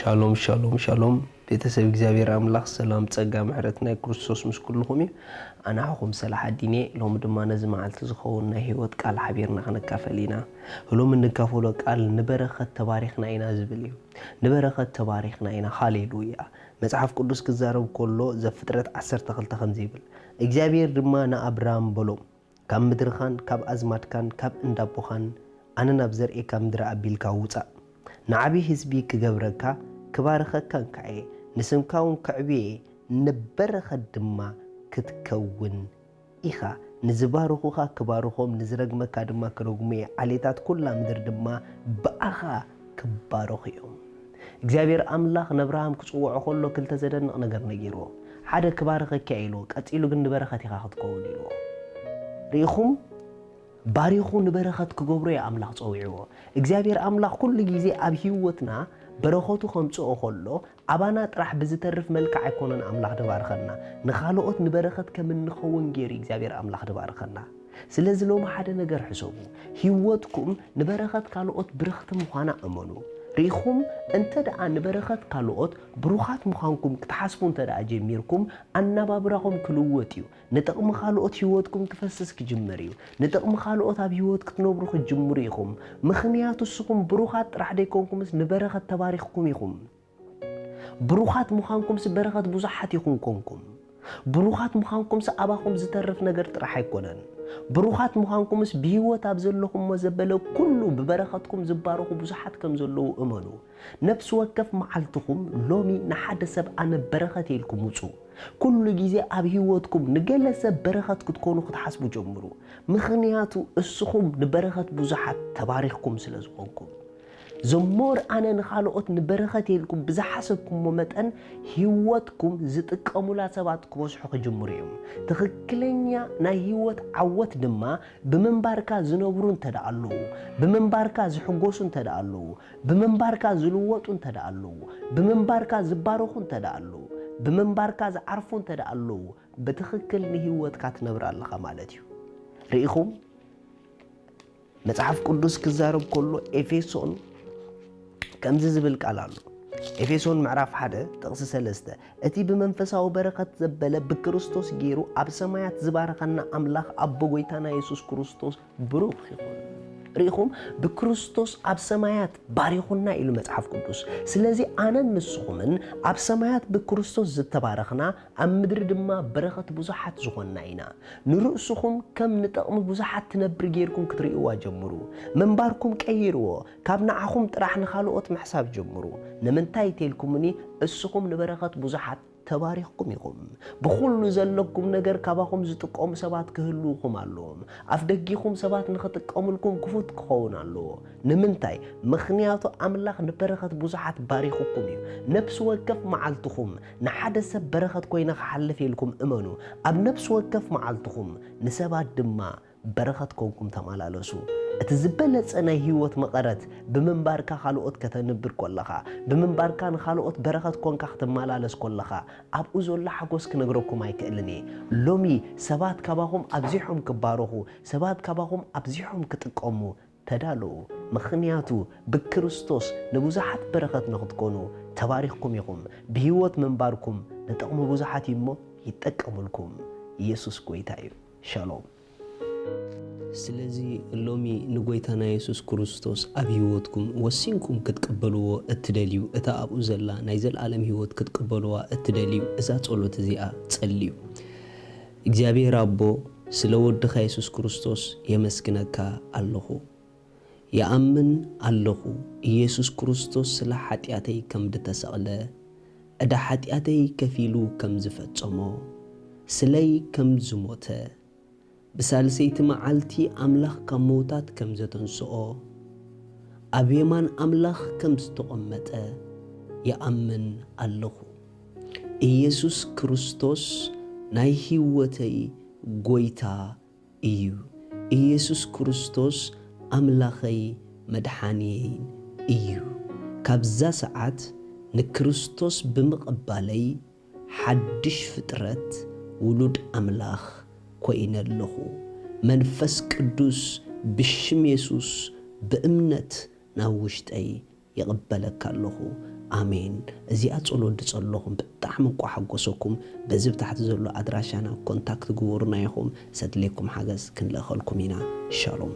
ሻሎም ሻሎም ሻሎም። ቤተሰብ እግዚኣብሔር ኣምላኽ ሰላም ጸጋ ምሕረት ናይ ክርስቶስ ምስ ኩልኹም እዩ። ኣነ ሓኹም ሰላሕ ኣዲኔ። ሎሚ ድማ ነዚ መዓልቲ ዝኸውን ናይ ህይወት ቃል ሓቢርና ክንካፈል ኢና። ሎሚ እንካፈሎ ቃል ንበረኸት ተባሪኽና ኢና ዝብል እዩ። ንበረኸት ተባሪኽና ኢና። ሃሌሉያ። መጽሓፍ ቅዱስ ክዛረብ ከሎ ዘፍጥረት ዓሰርተ ክልተ ከምዚ ይብል፣ እግዚኣብሔር ድማ ንኣብራም በሎ፣ ካብ ምድርኻን ካብ ኣዝማድካን ካብ እንዳቦኻን ኣነ ናብ ዘርእካ ምድሪ ኣቢልካ ውጻእ። ንዓቢ ህዝቢ ክገብረካ ክባርኸካን ከኣ ንስምካ እውን ከዕብየ ንበረኸት ድማ ክትከውን ኢኻ። ንዝባርኹኻ ክባርኾም ንዝረግመካ ድማ ክረግሙ እየ። ዓሌታት ኩላ ምድሪ ድማ ብኣኻ ክባረኹ እዮም። እግዚኣብሔር ኣምላኽ ነብርሃም ክጽውዖ ከሎ ክልተ ዘደንቕ ነገር ነጊርዎ። ሓደ ክባርኸካ ኢልዎ፣ ቀጺሉ ግን ንበረኸት ኢኻ ክትከውን ኢልዎ። ርኢኹም? ባሪኹ ንበረኸት ክገብሮ እዩ ኣምላኽ ጸዊዕዎ። እግዚኣብሔር ኣምላኽ ኩሉ ግዜ ኣብ ህይወትና በረኸቱ ከምጽኦ ከሎ ኣባና ጥራሕ ብዝተርፍ መልክዕ ኣይኮነን ኣምላኽ ድባርኸና። ንኻልኦት ንበረኸት ከም እንኸውን ገይሩ እግዚኣብሔር ኣምላኽ ድባርኸና። ስለዚ ሎሚ ሓደ ነገር ሕሰቡ። ህይወትኩም ንበረኸት ካልኦት ብርኽቲ ምዃና እመኑ። ርኢኹም? እንተ ደኣ ንበረኸት ካልኦት ብሩኻት ምዃንኩም ክትሓስቡ እንተ ደኣ ጀሚርኩም ኣነባብራኹም ክልወጥ እዩ። ንጥቕሚ ካልኦት ህይወትኩም ክፈስስ ክጅምር እዩ። ንጥቕሚ ካልኦት ኣብ ህይወት ክትነብሩ ክትጅምሩ ኢኹም። ምኽንያቱ እስኹም ብሩኻት ጥራሕ ደይኮንኩምስ ንበረኸት ተባሪኽኩም ኢኹም። ብሩኻት ምዃንኩምስ በረኸት ብዙሓት ኢኹም ኮንኩም። ብሩኻት ምዃንኩምስ ኣባኹም ዝተርፍ ነገር ጥራሕ ኣይኮነን። ብሩኻት ምዃንኩምስ ብህይወት ኣብ ዘለኹሞ ዘበለ ኩሉ ብበረኸትኩም ዝባረኹ ብዙሓት ከም ዘለዉ እመኑ። ነፍሲ ወከፍ መዓልትኹም ሎሚ ንሓደ ሰብ ኣነ በረኸት ኢልኩም ውጹ። ኩሉ ግዜ ኣብ ህይወትኩም ንገለ ሰብ በረኸት ክትኮኑ ክትሓስቡ ጀምሩ። ምኽንያቱ እስኹም ንበረኸት ብዙሓት ተባሪኽኩም ስለ ዝኾንኩም። ዘሞር ኣነ ንኻልኦት ንበረኸት ኢልኩም ብዝሓሰብኩሞ መጠን ህይወትኩም ዝጥቀሙላ ሰባት ክበዝሑ ክጅምሩ እዮም። ትኽክለኛ ናይ ህይወት ዓወት ድማ ብምንባርካ ዝነብሩ እንተ ደኣ ኣለዉ፣ ብምንባርካ ዝሕጎሱ እንተ ደኣ ኣለዉ፣ ብምንባርካ ዝልወጡ እንተ ደኣ ኣለዉ፣ ብምንባርካ ዝባረኹ እንተ ደኣ ኣለዉ፣ ብምንባርካ ዝዓርፉ እንተ ደኣ ኣለዉ፣ ብትኽክል ንህይወትካ ትነብር ኣለኻ ማለት እዩ። ርኢኹም? መጽሓፍ ቅዱስ ክዛረብ ከሎ ኤፌሶን ከምዚ ዝብል ቃል ኣሎ። ኤፌሶን ምዕራፍ ሓደ ጥቕሲ ሰለስተ፣ እቲ ብመንፈሳዊ በረኸት ዘበለ ብክርስቶስ ገይሩ ኣብ ሰማያት ዝባረኸና ኣምላኽ ኣቦ ጐይታና የሱስ ክርስቶስ ብሩኽ ይኹን። ርኢኹም? ብክርስቶስ ኣብ ሰማያት ባሪኹና ኢሉ መጽሓፍ ቅዱስ። ስለዚ ኣነን ንስኹምን ኣብ ሰማያት ብክርስቶስ ዝተባረኽና፣ ኣብ ምድሪ ድማ በረኸት ብዙሓት ዝኾንና ኢና። ንርእስኹም ከም ንጠቕሚ ብዙሓት ትነብር ጌርኩም ክትርእይዋ ጀምሩ። ምንባርኩም ቀይርዎ። ካብ ንዓኹም ጥራሕ ንኻልኦት ምሕሳብ ጀምሩ። ንምንታይ ተልኩምኒ፣ እስኹም ንበረኸት ብዙሓት ተባሪኽኩም ኢኹም። ብኹሉ ዘለኩም ነገር ካባኹም ዝጥቀሙ ሰባት ክህልውኹም ኣለዎም። ኣፍ ደጊኹም ሰባት ንኽጥቀምልኩም ክፉት ክኸውን ኣለዎ። ንምንታይ? ምኽንያቱ ኣምላኽ ንበረኸት ብዙሓት ባሪኹኩም እዩ። ነፍሲ ወከፍ መዓልትኹም ንሓደ ሰብ በረኸት ኮይነ ክሓልፍ ኢልኩም እመኑ። ኣብ ነፍሲ ወከፍ መዓልትኹም ንሰባት ድማ በረኸት ኮንኩም ተመላለሱ። እቲ ዝበለጸ ናይ ህይወት መቐረት ብምንባርካ ካልኦት ከተንብር ከለኻ፣ ብምንባርካ ንኻልኦት በረኸት ኮንካ ክትመላለስ ከለኻ፣ ኣብኡ ዘሎ ሓጎስ ክነግረኩም ኣይክእልን እየ። ሎሚ ሰባት ካባኹም ኣብዚሖም ክባረኹ፣ ሰባት ካባኹም ኣብዚሖም ክጥቀሙ ተዳለዉ። ምኽንያቱ ብክርስቶስ ንብዙሓት በረኸት ንኽትኮኑ ተባሪኽኩም ኢኹም። ብህይወት ምንባርኩም ንጥቕሚ ብዙሓት እዩ እሞ ይጠቀምልኩም። ኢየሱስ ጐይታ እዩ። ሻሎም። ስለዚ ሎሚ ንጐይታና የሱስ ክርስቶስ ኣብ ህይወትኩም ወሲንኩም ክትቅበልዎ እትደልዩ፣ እታ ኣብኡ ዘላ ናይ ዘለኣለም ህይወት ክትቅበልዋ እትደልዩ፣ እዛ ጸሎት እዚኣ ጸልዩ። እግዚኣብሔር ኣቦ፣ ስለ ወድኻ የሱስ ክርስቶስ የመስግነካ ኣለኹ። ይኣምን ኣለኹ፣ ኢየሱስ ክርስቶስ ስለ ሓጢኣተይ ከም ድተሰቕለ፣ ዕዳ ሓጢኣተይ ከፊሉ ከም ዝፈጸሞ፣ ስለይ ከም ዝሞተ፣ ብሳልሰይቲ መዓልቲ ኣምላኽ ካብ ምዉታት ከም ዘተንስኦ፣ ኣብ የማን ኣምላኽ ከም ዝተቐመጠ ይኣምን ኣለኹ። ኢየሱስ ክርስቶስ ናይ ህይወተይ ጐይታ እዩ። ኢየሱስ ክርስቶስ ኣምላኸይ መድሓንየይን እዩ። ካብዛ ሰዓት ንክርስቶስ ብምቕባለይ ሓድሽ ፍጥረት፣ ውሉድ ኣምላኽ፣ ኮይነ ኣለኹ። መንፈስ ቅዱስ ብሽም የሱስ ብእምነት ናብ ውሽጠይ ይቕበለካ ኣለኹ። ኣሜን። እዚኣ ጸሎት ድጸለኹም ብጣዕሚ እኳ ሓጎሰኩም። በዚ ብታሕቲ ዘሎ ኣድራሻና ኮንታክት ግበሩና ኢኹም። ሰድሌኩም ሓገዝ ክንልእኸልኩም ኢና። ሻሎም።